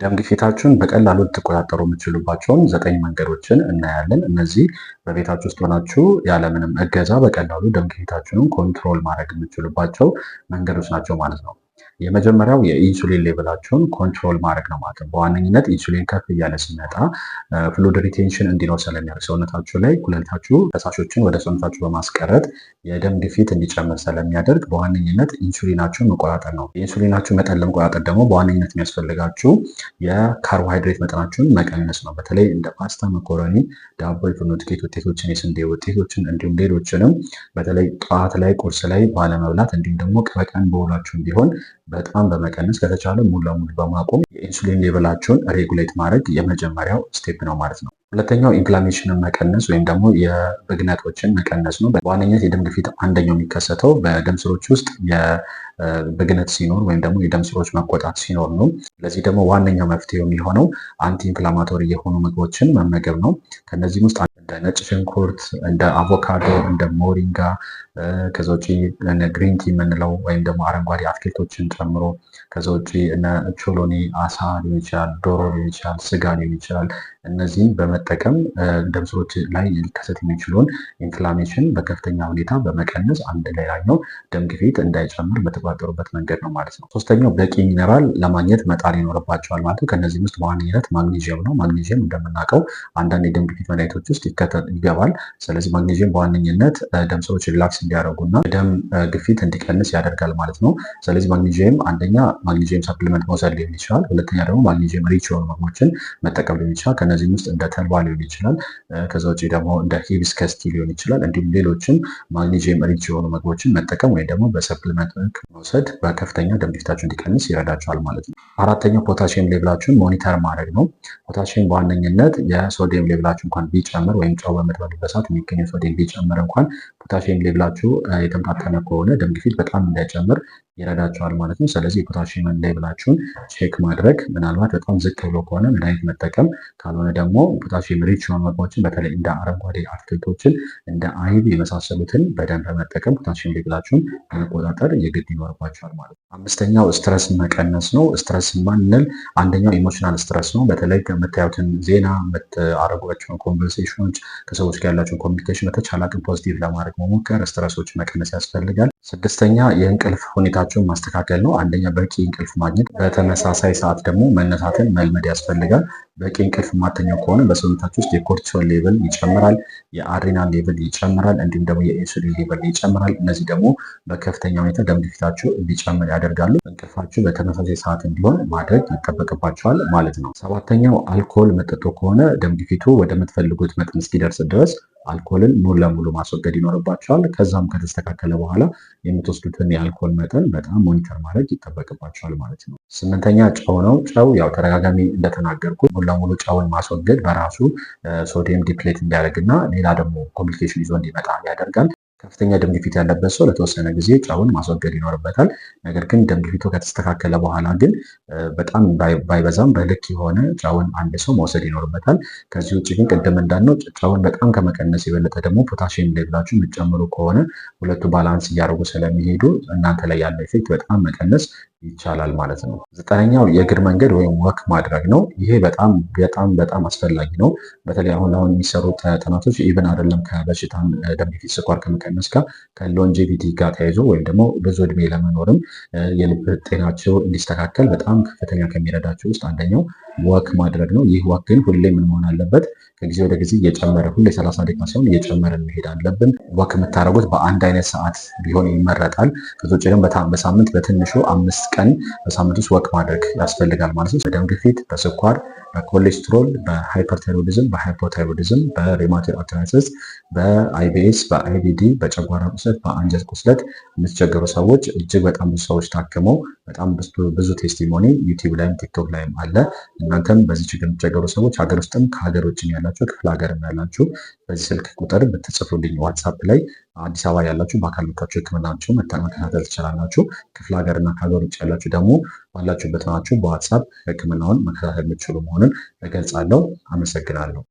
ደም ግፊታችሁን በቀላሉ ልትቆጣጠሩ የምትችሉባቸውን 9 መንገዶችን እናያለን። እነዚህ በቤታችሁ ውስጥ ሆናችሁ ያለምንም እገዛ በቀላሉ ደም ግፊታችሁን control ማድረግ የምትችሉባቸው መንገዶች ናቸው ማለት ነው። የመጀመሪያው የ insulin level ኣችሁን control ማድረግ ነው ማለት ነው። በዋነኝነት ኢንሱሊን ከፍ እያለ ሲመጣ fluid retention እንዲኖር ስለሚያደርግ ሰውነታችሁ ላይ ኩላሊታችሁ ፈሳሾችን ወደ ሰውነታችሁ በማስቀረት የደም ግፊት እንዲጨምር ስለሚያደርግ በዋነኝነት ኢንሱሊናችሁን መቆጣጠር ነው። የኢንሱሊናችሁ መጠን ለመቆጣጠር ደግሞ በዋነኝነት የሚያስፈልጋችሁ የካርቦሃይድሬት መጠናችሁን መቀነስ ነው። በተለይ እንደ ፓስታ፣ መኮረኒ፣ ዳቦ፣ የፍርኖ ዱቄት ውጤቶችን፣ የስንዴ ውጤቶችን እንዲሁም ሌሎችንም በተለይ ጠዋት ላይ ቁርስ ላይ ባለመብላት እንዲሁም ደግሞ በቀን በውሏችሁም ቢሆን በጣም በመቀነስ ከተቻለ ሙሉ ለሙሉ በማቆም የ insulin level ኣችሁን regulate ማድረግ የመጀመሪያው step ነው ማለት ነው። ሁለተኛው inflammation ን መቀነስ ወይም ደግሞ የብግነቶችን መቀነስ ነው። በዋነኝነት የደም ግፊት አንደኛው የሚከሰተው በደም ስሮች ውስጥ የብግነት ሲኖር ወይም ደግሞ የደም ስሮች መቆጣት ሲኖር ነው። ለዚህ ደግሞ ዋነኛው መፍትሄው የሚሆነው anti inflammatory የሆኑ ምግቦችን መመገብ ነው። ከነዚህም ውስጥ እንደ ነጭ ሽንኩርት፣ እንደ አቮካዶ፣ እንደ ሞሪንጋ፣ ከዛ ውጪ green tea የምንለው ወይም ደግሞ አረንጓዴ አትክልቶችን ጨምሮ፣ ከዛ ውጪ እነ ኦቾሎኒ፣ አሳ ሊሆን ይችላል፣ ዶሮ ሊሆን ይችላል፣ ስጋ ሊሆን ይችላል። እነዚህን በመጠቀም ደም ስሮች ላይ ሊከሰት የሚችለውን inflammation በከፍተኛ ሁኔታ በመቀነስ አንድ ሌላኛው ደም ግፊት እንዳይጨምር በተቆጣጠሩበት መንገድ ነው ማለት ነው። ሶስተኛው በቂ ሚነራል ለማግኘት መጣር ይኖርባቸዋል ማለት ነው። ከእነዚህም ውስጥ በዋነኝነት ማግኔዥየም ነው። ማግኔዥየም እንደምናውቀው አንዳንድ የደም ግፊት መድኃኒቶች ውስጥ ይገባል። ስለዚህ ማግኔዥየም በዋነኝነት ደም ስሮች relax እንዲያደርጉና ደም ግፊት እንዲቀንስ ያደርጋል ማለት ነው። ስለዚህ ማግኔዥየም አንደኛ magnesium supplement መውሰድ ሊሆን ይችላል። ሁለተኛ ደግሞ magnesium rich የሆኑ ምግቦችን መጠቀም ሊሆን ይችላል። ከነዚህም ውስጥ እንደ ተልባ ሊሆን ይችላል። ከዛ ውጭ ደግሞ እንደ hibiscus tea ሊሆን ይችላል። እንዲሁም ሌሎችም magnesium rich የሆኑ ምግቦችን መጠቀም ወይም ደግሞ በ supplement መልክ መውሰድ በከፍተኛ ደም ግፊታችሁ እንዲቀንስ ይረዳቸዋል ማለት ነው። አራተኛው potassium level ኣችሁን monitor ማድረግ ነው። ፖታሲየም በዋነኝነት የ sodium level ኣችሁ እንኳን ቢጨምር ወይም ጨው በምትበሉበት ሰዓት የሚገኘው ሶዲየም ቢጨምር እንኳን potassium level ኣችሁ የተመጣጠነ ከሆነ ደም ግፊት በጣም እንዳይጨምር ይረዳቸዋል ማለት ነው። ስለዚህ የ potassium level ኣችሁን check ማድረግ፣ ምናልባት በጣም ዝቅ ብሎ ከሆነ መድኃኒት መጠቀም፣ ካልሆነ ደግሞ potassium rich የሆኑ ምግቦችን በተለይ እንደ አረንጓዴ አትክልቶችን፣ እንደ አይብ የመሳሰሉትን በደንብ በመጠቀም potassium level ኣችሁን መቆጣጠር የግድ ይኖርባቸዋል ማለት ነው። አምስተኛው stress መቀነስ ነው። Stress ማንል አንደኛው emotional stress ነው። በተለይ የምታዩትን ዜና፣ የምታደርጓቸውን conversation ኦች፣ ከሰዎች ጋር ያላቸውን communication በተቻለ አቅም positive ለማድረግ መሞከር፣ stress ኦች መቀነስ ያስፈልጋል። ስድስተኛ የእንቅልፍ ሁኔታቸውን ማስተካከል ነው። አንደኛ በቂ እንቅልፍ ማግኘት፣ በተመሳሳይ ሰዓት ደግሞ መነሳትን መልመድ ያስፈልጋል። በቂ እንቅልፍ የማተኛው ከሆነ በሰውነታችሁ ውስጥ የ cortisol level ይጨምራል፣ የ adrenal level ይጨምራል፣ እንዲሁም ደግሞ የ insulin level ይጨምራል። እነዚህ ደግሞ በከፍተኛ ሁኔታ ደም ግፊታችሁ እንዲጨምር ያደርጋሉ። እንቅልፋችሁ በተመሳሳይ ሰዓት እንዲሆን ማድረግ ይጠበቅባችኋል ማለት ነው። ሰባተኛው አልኮል መጠጡ ከሆነ ደም ግፊቱ ወደምትፈልጉት መጠን እስኪደርስ ድረስ አልኮልን ሙሉ ለሙሉ ማስወገድ ይኖርባቸዋል። ከዛም ከተስተካከለ በኋላ የምትወስዱትን የአልኮል መጠን በጣም monitor ማድረግ ይጠበቅባቸዋል ማለት ነው። ስምንተኛ ጨው ነው። ጨው ያው ተደጋጋሚ እንደተናገርኩት ሙሉ ለሙሉ ጨውን ማስወገድ በራሱ sodium deplete እንዲያደርግ እና ሌላ ደግሞ complication ይዞ እንዲመጣ ያደርጋል። ከፍተኛ ደም ግፊት ያለበት ሰው ለተወሰነ ጊዜ ጨውን ማስወገድ ይኖርበታል። ነገር ግን ደም ግፊቱ ከተስተካከለ በኋላ ግን በጣም ባይበዛም በልክ የሆነ ጨውን አንድ ሰው መውሰድ ይኖርበታል። ከዚህ ውጭ ግን ቅድም እንዳልነው ጨውን በጣም ከመቀነስ የበለጠ ደግሞ potassium level ኣችሁ የምትጨምሩ ከሆነ ሁለቱ balance እያደረጉ ስለሚሄዱ እናንተ ላይ ያለው effect በጣም መቀነስ ይቻላል ማለት ነው። ዘጠነኛው የእግር መንገድ ወይም walk ማድረግ ነው። ይሄ በጣም በጣም በጣም አስፈላጊ ነው። በተለይ አሁን አሁን የሚሰሩ ጥናቶች even አይደለም ከበሽታን ደም ግፊት፣ ስኳር ከመቀነስ ጋር ከ longevity ጋር ተያይዞ ወይም ደግሞ ብዙ እድሜ ለመኖርም የልብ ጤናቸው እንዲስተካከል በጣም ከፍተኛ ከሚረዳቸው ውስጥ አንደኛው walk ማድረግ ነው። ይህ walk ግን ሁሌ ምን መሆን አለበት? ከጊዜ ወደ ጊዜ እየጨመረ፣ ሁሌ 30 ደቂቃ ሳይሆን እየጨመረ መሄድ አለብን። Walk የምታደርጉት በአንድ አይነት ሰዓት ቢሆን ይመረጣል። ከዚ ውጭ ደግሞ በሳምንት በትንሹ 5 ቀን በሳምንት ውስጥ walk ማድረግ ያስፈልጋል ማለት ነው። በደም ግፊት፣ በስኳር፣ በኮሌስትሮል፣ በ hyperthyroidism፣ በ hypothyroidism፣ በ rheumatoid arthritis፣ በ IBS፣ በ IBD፣ በጨጓራ ቁስለት፣ በአንጀት ቁስለት የምትቸገሩ ሰዎች እጅግ በጣም ብዙ ሰዎች ታክመው በጣም ብዙ testimony YouTube ላይም TikTok ላይም አለ። እናንተም በዚህ ችግር የምትቸገሩ ሰዎች ሀገር ውስጥም ከሀገር ውጭም ያላችሁ፣ ክፍለ ሀገርም ያላችሁ በዚህ ስልክ ቁጥር ብትጽፉልኝ WhatsApp ላይ አዲስ አበባ ያላችሁ በአካል መታችሁ ሕክምናችሁ መከታተል ትችላላችሁ። ክፍለ ሀገርና ከሀገር ውጭ ያላችሁ ደግሞ ባላችሁበት ሆናችሁ በ WhatsApp ሕክምናውን መከታተል የምትችሉ መሆኑን እገልጻለሁ። አመሰግናለሁ።